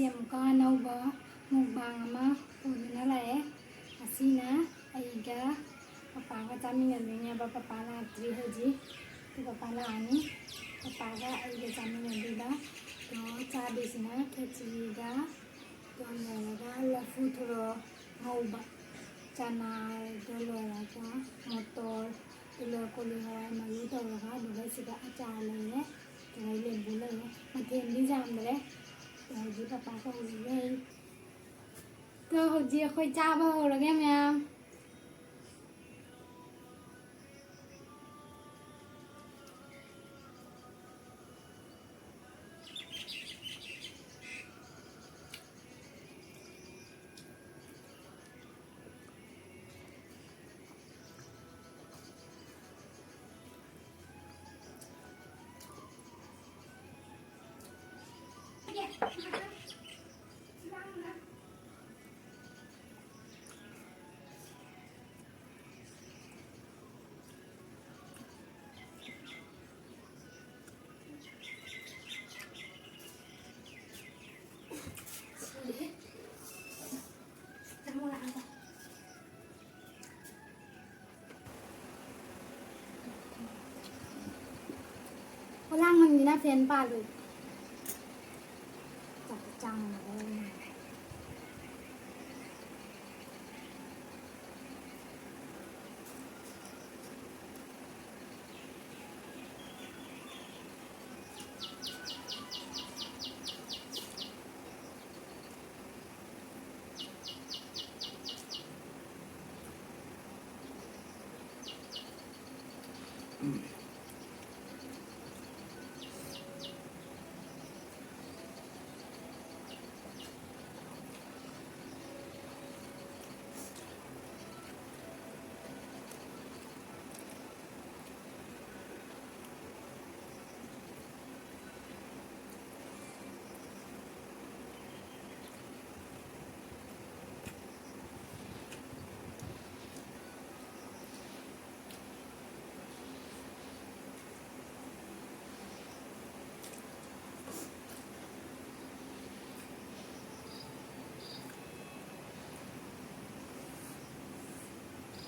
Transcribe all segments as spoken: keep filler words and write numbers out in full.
ꯑꯃꯨꯛꯀ ꯑꯅꯧꯕ mukbang ꯑꯃ ꯄꯨꯗꯨꯅ ꯂꯥꯛꯑꯦ꯫ ꯉꯁꯤꯅ ꯑꯩꯒ ꯄꯄꯥꯒ ꯆꯥꯃꯤꯟꯅꯗꯣꯏꯅꯦꯕ꯫ ꯄꯄꯥ ꯂꯥꯛꯇ꯭ꯔꯤ ꯍꯧꯖꯤꯛ꯫ ꯑꯗꯨ ꯄꯄꯥ ꯂꯥꯛꯑꯅꯤ꯫ ꯄꯄꯥꯒ ꯑꯩꯒ ꯆꯥꯃꯤꯟꯅꯗꯣꯏꯕ꯫ ꯑꯗꯣ ꯆꯥꯗꯣꯏꯁꯤꯅ ꯈꯦꯆꯤꯒ, ꯑꯗꯨ ꯂꯣꯏꯔꯒ ꯂꯐꯨ ꯊꯔꯣ ꯉꯧꯕ, ꯆꯅꯥꯗꯣ ꯂꯣꯏꯔꯒ ꯃꯣꯇꯣꯔ, ꯑꯗꯨꯒ ꯀꯣꯂꯤ ꯍꯋꯥꯏ ꯃꯔꯨ ꯇꯧꯔꯒ, ꯑꯗꯨꯒ ꯁꯤꯗ ꯑꯆꯥꯔ ꯂꯩꯔꯦ, ꯑꯗꯨꯒ ꯂꯦꯕꯨ ꯂꯩꯔꯦ꯫ ꯃꯊꯦꯜꯗꯤ ꯌꯥꯝꯗ꯭ꯔꯦ꯫ ꯑꯗꯣ ꯍꯧꯖꯤꯛ ꯄꯄꯥ ꯀꯧꯔꯤꯌꯦ꯫ ꯑꯗꯣ ꯍꯧꯖꯤꯛ ꯑꯩꯈꯣꯏ ꯆꯥꯕ ꯍꯧꯔꯒꯦ ꯃꯌꯥꯝ꯫ ꯈꯣꯂꯥꯡ ꯃꯅꯤꯅ fan ꯄꯥꯜꯂꯨ꯫ ꯆꯥꯛ ꯆꯥꯡ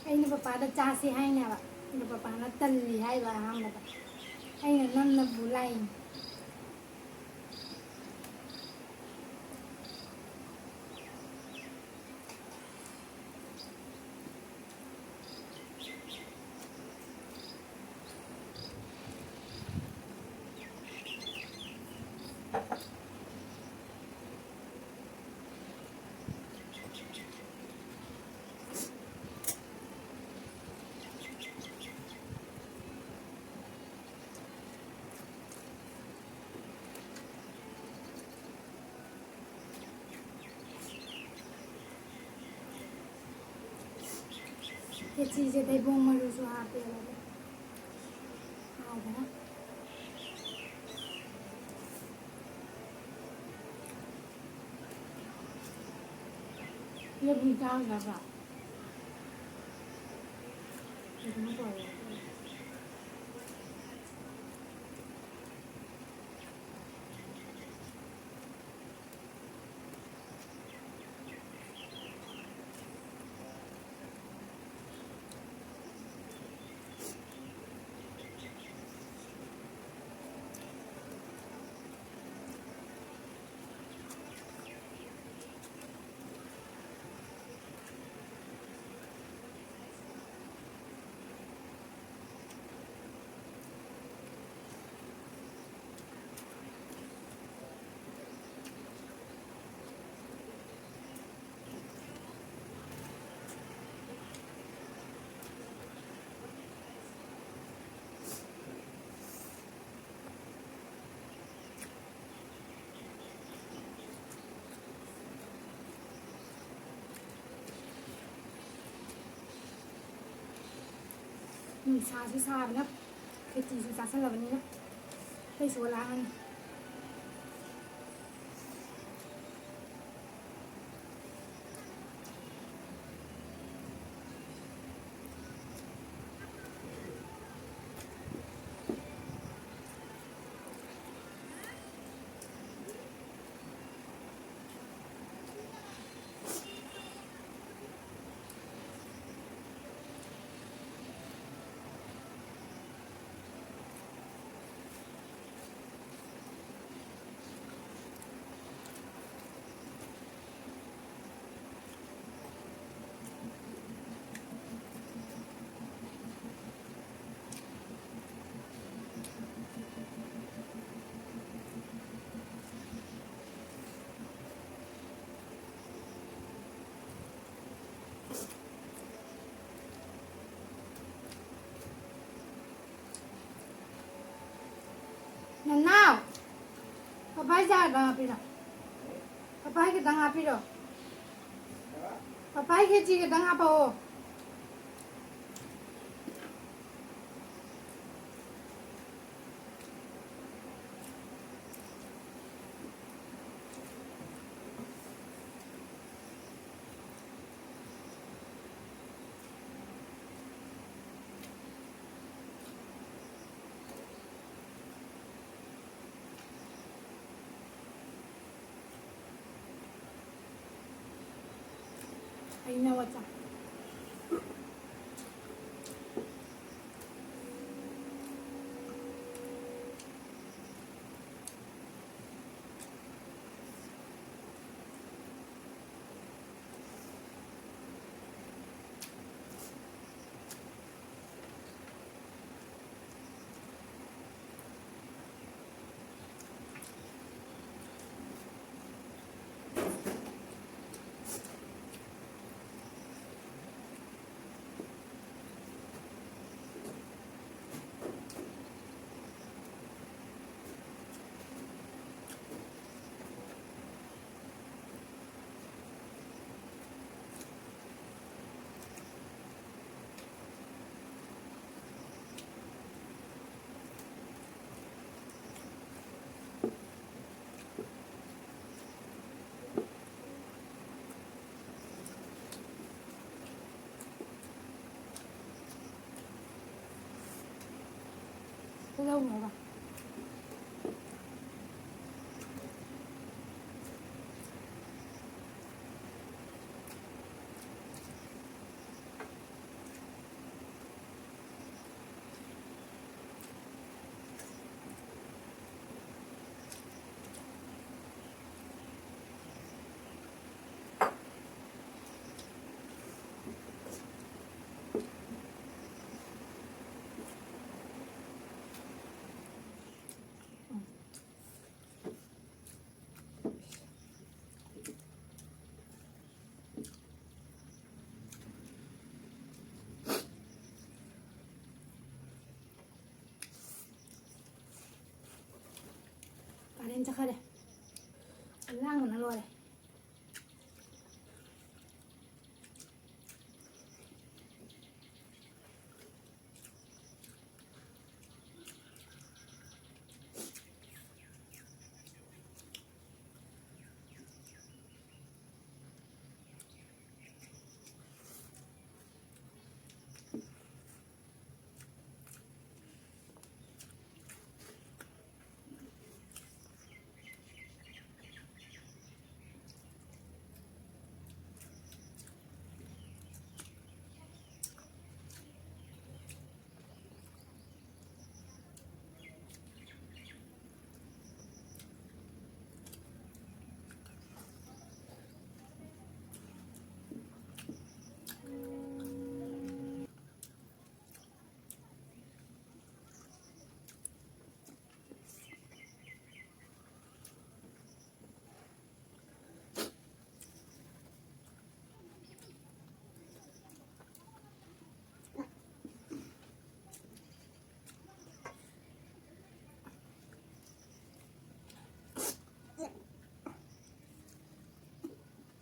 ꯑꯩꯅ ꯄꯄꯥꯗ ꯆꯥꯁꯤ ꯍꯥꯏꯅꯦꯕ, ꯑꯗꯣ ꯄꯄꯥꯅ ꯇꯜꯂꯤ ꯍꯥꯏꯕ ꯑꯍꯥꯟꯕꯗ꯫ ꯑꯩꯅ ꯅꯝꯅꯕꯨ ꯂꯥꯛꯏꯅꯤ꯫ ꯈꯦꯆꯤꯁꯦ ꯊꯩꯕꯣꯡ ꯃꯔꯨꯁꯨ ꯍꯥꯞꯄꯦꯕ꯫ ꯍꯥꯎꯕꯅ꯫ ꯂꯦꯕꯨ ꯆꯥꯒꯗ꯭ꯔꯥ? ꯀꯩꯅꯣ ꯇꯧꯔꯦ꯫ ꯅꯨꯡꯁꯥꯁꯨ ꯁꯥꯕꯅ, ꯈꯦꯆꯤꯁꯨ ꯆꯥꯁꯜꯂꯕꯅꯤꯅ, ꯑꯇꯩꯁꯨ ꯑꯣꯂꯛꯑꯅꯤ꯫ ꯄꯄꯥꯏ ꯆꯥ ꯈꯤꯇꯪ ꯍꯥꯞꯄꯤꯔꯣ꯫ ꯄꯄꯥꯏ ꯈꯤꯇꯪ ꯍꯥꯞꯄꯤꯔꯣ꯫ ꯄꯄꯥꯏ ꯈꯦꯆꯤ ꯈꯤꯇꯪ ꯍꯥꯞꯄꯛꯑꯣ꯫ ꯑꯩꯅ ꯋꯥꯆꯞ꯫ ꯇꯤꯜꯍꯧꯅꯦꯕ꯫ ꯆꯠꯈꯔꯦ꯫ ꯂꯥꯡꯕꯅ ꯂꯣꯏꯔꯦ꯫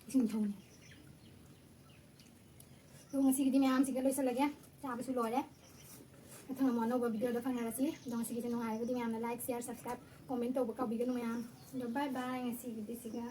ꯏꯁꯤꯡ ꯊꯧꯅꯤ꯫ ꯑꯗꯣ ꯉꯁꯤꯒꯤꯗꯤ ꯃꯌꯥꯝꯁꯤꯒ ꯂꯣꯏꯁꯤꯜꯂꯒꯦ꯫ ꯆꯥꯕꯁꯨ ꯂꯣꯏꯔꯦ꯫ ꯃꯊꯪ ꯑꯃꯨꯛ ꯑꯅꯧꯕ video ꯗ ꯐꯪꯅꯔꯁꯤ꯫ ꯑꯗꯣ ꯉꯁꯤꯒꯤꯁꯦ ꯅꯨꯡꯉꯥꯏꯔꯒꯗꯤ ꯃꯌꯥꯝꯅ like, share, subscribe, comment ꯇꯧꯕ ꯀꯥꯎꯕꯤꯒꯅꯨ ꯃꯌꯥꯝ꯫ ꯑꯗꯣ bye bye ꯉꯁꯤꯒꯤꯗꯤ ꯁꯤꯒ꯫